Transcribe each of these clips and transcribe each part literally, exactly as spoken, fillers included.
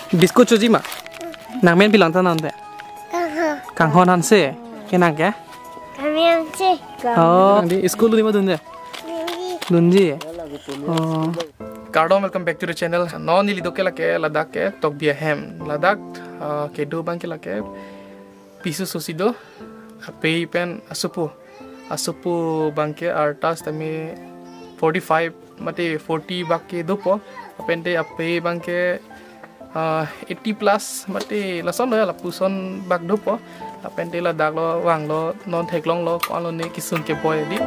Biscuit choji ma? Nangmen pi lang ta nang te? Kanghon. Kanghon Hanse. Ke nang ke? Kami Hanse. Oh. Nang di school dunji ma dunde? Dunji. Dunji. Oh. Kardom, welcome back to the channel. Non neli do ke lake ladak ke Tokbi ahem. Ladak, uh, kedo abang ke lake piso sosi do. Apei pen asopo. Asopo abang ke arta setame forty-five mate forty bak ke dopo. Lapen te apei abang ke, ah, eighty plus mate lason lo ya, lapuson bak dopo. Lapen te ladak lo vanglo, non theklonglo, ko-an lone kesung keboi di.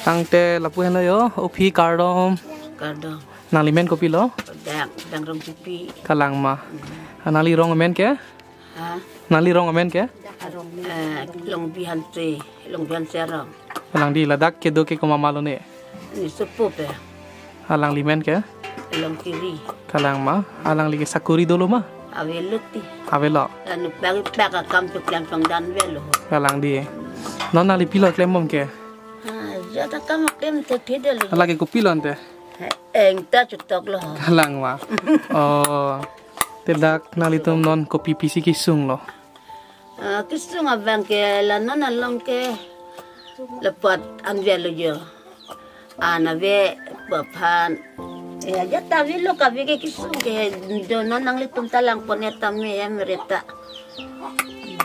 Tangte lapu henlo yo, O Phi kardom. Kardom. Nangli men kopilo? Dang, Dang Rongpipi. Kalang ma. Nangli rong amen ke? Ha? Nangli rong amen ke? Eh, Longbi Hanse, Longbi Hanse arong. Kalang di, ladak kedo ke komat ma lone? Ni sopo pe. Alangli men ke? Longkiri. Kalang ma, alangli ke sakori dolo ma? Avelo ti. Avelo. Anu pagi pagi akam tu klem pangdan avelo. Kalang di. Non nangli pilo klembom ke? Ah, jat akam klem te pide lo. Lake kopilo ante? Engta chutok lo. Kalang ma. Oh. Te dak nanglitum non kopi pisi kesung lo? Ah, kesung abang ke la non along ke lapuat an avelo jo. An ave aphan. Ya, jat ta avelo kave ke kesung ke do non nanglitum ta langpon ya tame ya mereta.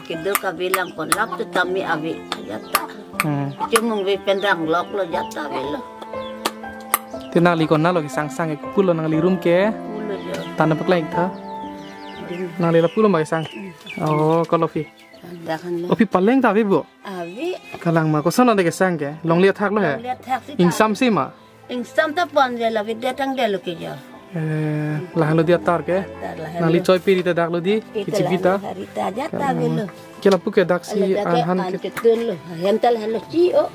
Kedo kave langpon lap tu tame ave jat ta. Hmm. Chumung ve pen danglok lo jat ta avelo. Te nangli konat lo kesang sang ke, pulo nangli room ke? Pulo jo. Tanda pakleng tha. Nangli lapulo ma kesang? Oh, kolo phi. Dak han lo. O phi paleng ta ave bo? Ave. Kalang ma, koson ante kesang ke? Longle athak lo he? Longle athak si ta. Ingsam si ma? Ingsam ta pon je la ave det tangdet lo ke jo. Eh, lahenlo di atar ke? Tar lahenlo. Nangli choi piri ta dak lo di, ita kichi pita. Lahenlo hari ta jat ta avelo. Ke lapu ke dak si. Ala dak ke an han an ke. Ketun lo. Hem ta lahenlo chi o.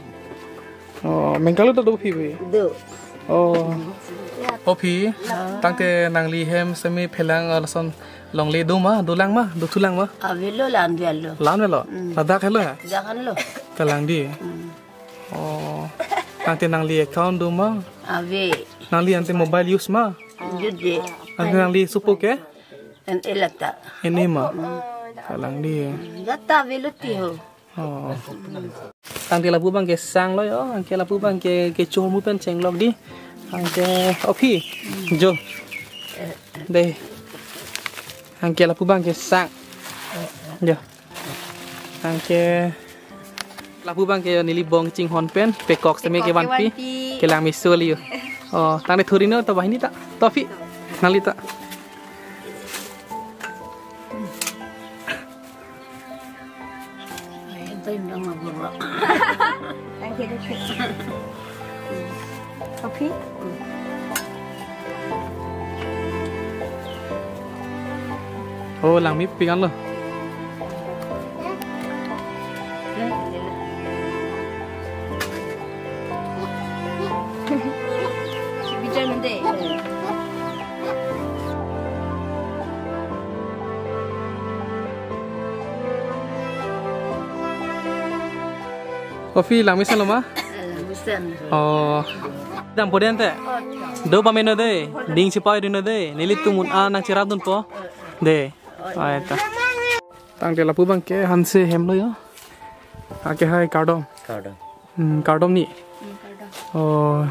Oh, mengkalo ta do phi be? Do. Oh. O phi, tangte nangli hem semi phelang lason longle do ma, dolang ma, dothulang ma? Avelo la-an avelo. La-an avelo? Hmm. Ladak helo ya? Dak han lo. Kalang di. Hmm. Oh. Tangte nangli account do ma? Ave. Nangli ante mobile use ma? Use de. Ante nangli sopo ke? En elata. Ene ma? Hmm. Kalang di. Jat ta avelo ti ho. Oh. Tangte lapu abang kesang lo yo, anke lapu abang ke, kecho mu pen chenglok di. Anke, O phi, jo. Dei. Anke lapu abang kesang. Jo. Anke lapu abang ke neli bong chinghon pen, pekok seme ke vanpi, kelang meso li yo. Oh, tangte thuri no, to banghini ta, to phi, nangli ta. Ay, ito yung mga burla. Thank you, thank you. Okay. Oh, langmi pi kan lo. Bijan nanti. Coffee langmesen lo ma? Langmesen. Oh. Dampo den te? Do pameno de. Ding sipai dino de. Nelitum un-an nangcherap dunpo. De. Ai ta. Tangte lapu abang ke Hanse hem lo yo. Ake hai kardom. Kardom. Hmm, kardom ni. Hmm, kardom. Oh.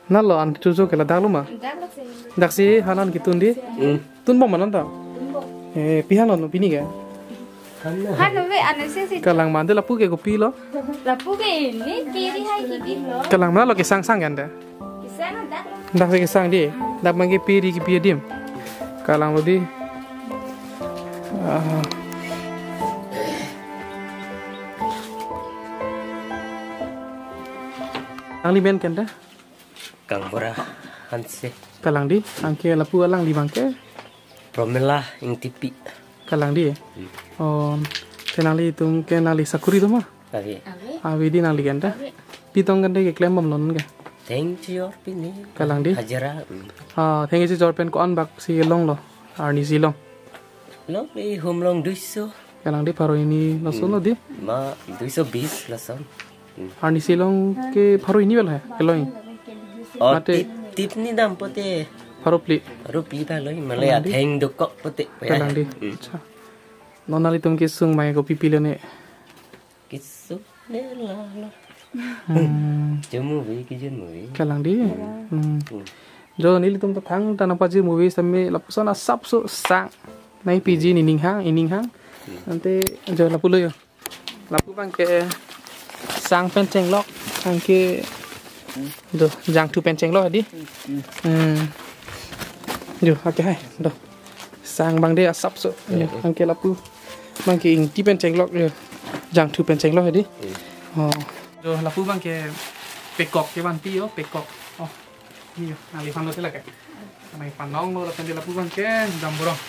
Nalo an chujo ke ladak lo ma? Dak lo si. Dak si hanan ketun di? Hmm. Tunbom ma non ta? Tunbom. Eh, pi han lo no pini ke? Hano ve, ano si si. Kalang ma ante lapu ke kopilo? Lapu ke ini, piri hai kibi lo. Kalang ma lo kesang sang ke ante? Kesang dak lo. Dak si kesang di. Dak abang ke piri kibi adim. Kalang lo di. Ah. Nangli men ke ante? Kangbura Hanse. Kalang di, anke lapu alangli abang ke? Promila Ingtipi. Kalang di. Hmm. Oh, te nanglitum ke nangli sakori do ma? Ave. Ave di nangli ke ante? Ave. Pi tong ke ante keklembom lo non ke? Theng chijor pini. Kalang di? Hajira. Hmm. Ah, theng chijor pen ko-an bak si longlo? Arni si long. Lo pi humlong duiso. Kalang di pharo hini lason lo di. Ma, duiso bis lason. Hmm. Arnisi along ke pharo hini bel hai, kelong. Oh, mate tip, tip ni dam pote. Pharo phli. Pharo phli ta lo, male kalang di. Atheng dokok pote. Kalang di. Hmm. Acha. Non nanglitum kesung mai kopi pilo ne? Kesung ne la lo. Hmm. Jemu movie, kijun movie. Kalang di. Hmm. Hmm. Jo nelitum ta thangta nangpajir movie sitame lapuson asapso sang. Nai piji nining hang, ining hang. Hmm. Ante jo lapu lo jo. Lapu abang ke sang pen chenglok, abang ke do jangthu pen chenglok di. Hmm. Jo, ake hai, do. Sang abang de asapso. Jo, hmm, hmm. Abang ke lapu. Abang ke ingti pen chenglok jo. Jangthu pen chenglok di. Hmm. Oh. Jo, lapu abang ke pekok kevanpi jo, pekok. Oh. Ni jo, nangliphan lo sila ke. Nangliphan long lo, lapen di lapu abang ke damborong.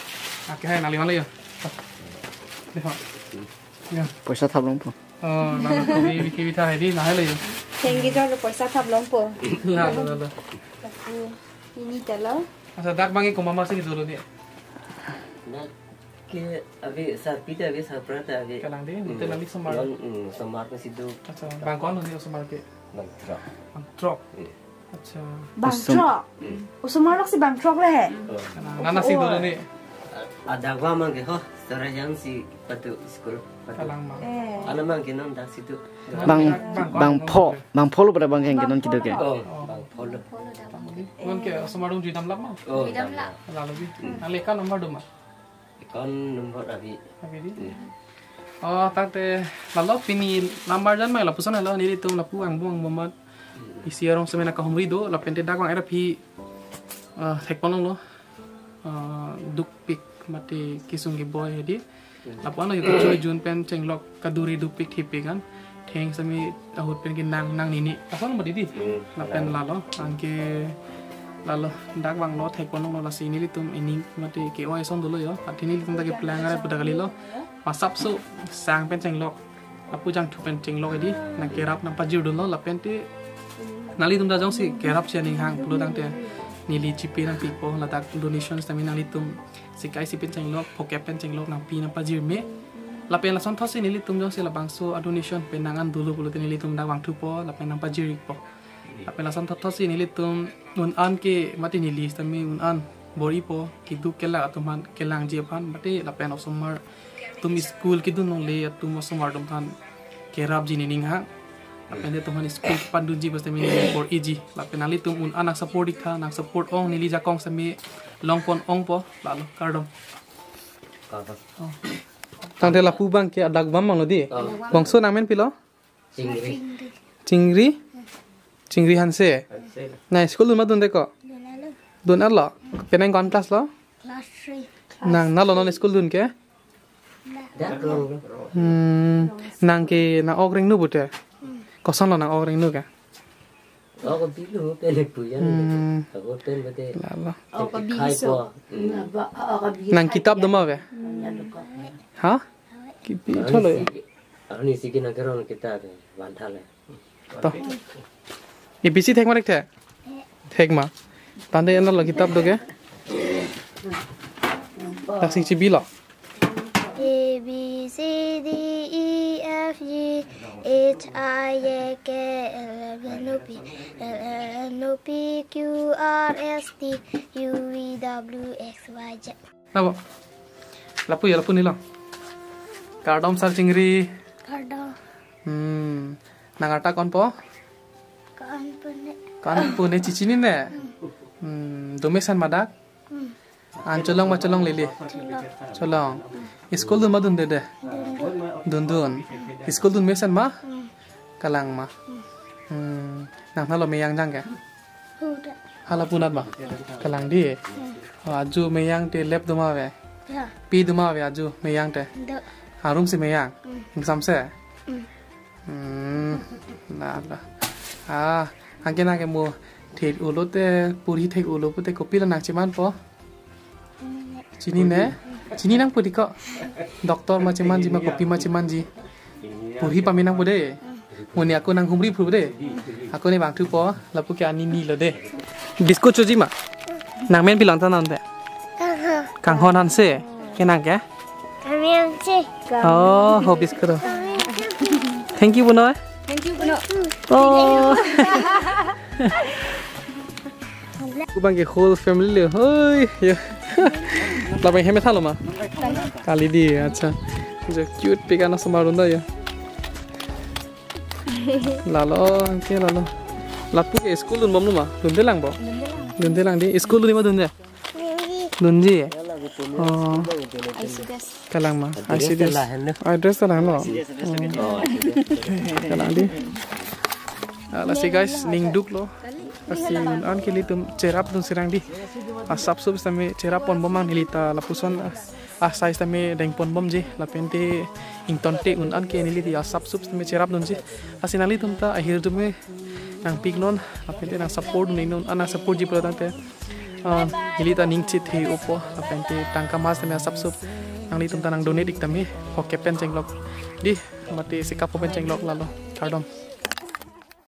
Ake hai, nangliphan lo jo. Deh, ho. Jo. Poisa thap longpo. Oh, la lo, kopi, kopi, kopi tha hai di, nahai lo jo. Thank you, jo, poisa thap longpo. La lo, la lo. Lapu, ini ta lo. Acha, dak abang ke komat ma si dolo ni? Dak ke ave sarpi ta ave, sarpra ta ave. Kalang di, hmm, nelitum nangli osomar. Non, hmm, osomar ke si do. Acha, bang ko-an lo ni osomar ke? Bang throk. Bang throk. Hmm. Acha. Bang throk. Osom- Osomar lok si bang throk le he. Oh. Kalang, nana si dolo ni? Adak abang ke ho, sore jang si patu school, patu. Kalang ma. Eh. Ana abang ke non dak si do. Bang, bang pho, bang pho lo pada abang ke non kedo ke. Oh, bang pho lo. Non ke osomar atum jui dam lap ma? Oh, jui dam lap. La lo di. Hmm. Nangli account number do ma? Account number ave. Ave di? Hmm. Oh, tangte la lo pini number jan mai lapuson lo nelitum lapu angbong angbong mat. Hmm. Isi arong semen akahumri do, lapen te dak abang era phi, eh, thek pon longlo. Eh, dukpik mate kesung keboi di. Hmm. Lapu ano yuk choi jun pen chenglok kaduri dukpik thipik an. Theng sitame ahut pen ke nang, nang nini. Asal ma di di. Hmm. Lapen la lo, abang ke la lo, dak abang lo, thek pon longlo lasi nelitum ining mate ke-oi ason dolo jo. Athe nelitum ta keplang arai pu dak kali lo. Asapso sang pen chenglok. Lapu jangthu pen chenglok di. Nangkerap nangpajir dunlo lapen te nanglitum ta jongsi kerap si aning hang pulo tangte neli chipi nangpipo ladak donation sitame nanglitum sikai si pen chenglok, phokep pen chenglok nangpi nangpajir me. Lapen lason thotsi nelitum jongsi labangso a-donation pen nang an dolo pulote nelitum dak vangthupo, lapen nangpajirpo. Lapen lason thot thotsi nelitum un-an ke mati neli sitame un-an bor-ipo, keduk kelak atum aphan kelangji aphan, mati lapen osomar atum school kedun longle atum osomar atum aphan kerapji nining hang. Lapen te atum aphan school pandunji bas sitame neli bor-iji. Lapen nanglitum un-an nang support ik tha, nang support ong neli jakong sitame long pon ongpo, lalo kardom. Kardom. Oh. Tangte lapu abang ke adak bam abang lo di. Oh. Bangso nangmen pilo? Chingri. Chingri? Chingri Hanse. Hanse. Nang school dun ma dunde ko? Dun arlo. Dun arlo. Penang ko-an class lo? Class three. Nang nalo non school dun ke? Dak long. Hmm, nang ke nang ok rengnu pute? Hmm. Koson lo nang ok rengnu ke? Ok bilu pen puyan. Hmm. Ako pen bate. Lalo. Ok biso. Khai po. Hmm. Nang kitap do ma ave? Hmm. Ha? Kipi thalo. Arni si, arni si ke nang keron kitap ke van tha le. To. A B C thek ma thek the? Thek ma. Tangte ena lo kitap do ke? Dak si chibi lo. A B C D E F G H I J K L M N O P L N O P Q R S T U V W X Y Z. Nabo. Lapu ya, lapu nilo. Kardom sar Chingri. Kardom. Hmm. Nang arta ko-an po? Ko-an pune. Ko-an pune, chichinine? Hmm. Dome san ma dak? Hmm. An cholong ma cholong lele? Cholong. Cholong. School dun ma dunde de? Dun dun. Dun dun. School dun mesen ma? Hmm. Kalang ma. Hmm. Nang nalo meyang jang ke? Huda. Hala punat ma? Kalang di. Hmm. Oh, aju meyang te lep do ma ave? Ya. Pi do ma ave aju meyang te? Do. Arum si meyang. Hmm. Ingsam se? Hmm. Hmm. Na, na. Ah, anke nang ke mo thek ulo te, puri thek ulo pute kopi lo nang cheman po? Chinine? Chini nangpo di ko. Doctor ma chemanji ma kopi ma chemanji. Puri pame nangpo de. Muni ako nanghumri phru de. Ako ne vangthupo, lapu ke ani ni lo de. Biscuit choji ma? Nangmen pilo ta nang te? Kanghon. Kanghon Hanse. Ke nang ke? Kami Hanse. Oh, hobbies karo. Thank you, Bunoi. Thank you, Bunoi. Oh. Kubang ke whole family le. Hoi, ya. Labang heme thalo ma? Kali di, acha. Jo cute pik ana somar un-e ya. Lalo, anke lalo. Lapu ke school dunbomlo ma? Dunde lang bo? Dunde lang di. School dunji ma dunde? Dunji. Oh, I C D S. Kalang ma? I C D S. Address ta lahenlo. Oh. Kalang di. Ah, lasi guys, ning duklo. Lasi un-an ke nelitum cherap dun sirang di. Asapso sitame cherap ponbom ang neli ta lapuson, ah, asai sitame dengponbomji. Lapente ingtonte un-an ke neli ta asapso sitame cherap dunji. Lasi nanglitum ta ahirjume nangpiknon, lapente nang support dun iknon, ah, nang support ji pulo tangte, ah, neli ta ning chit he upo, lapente tangka mas tame asapso nanglitum ta nang donate ik tame, hoke pen chenglok di, mate sikap pen chenglok lalo, kardom.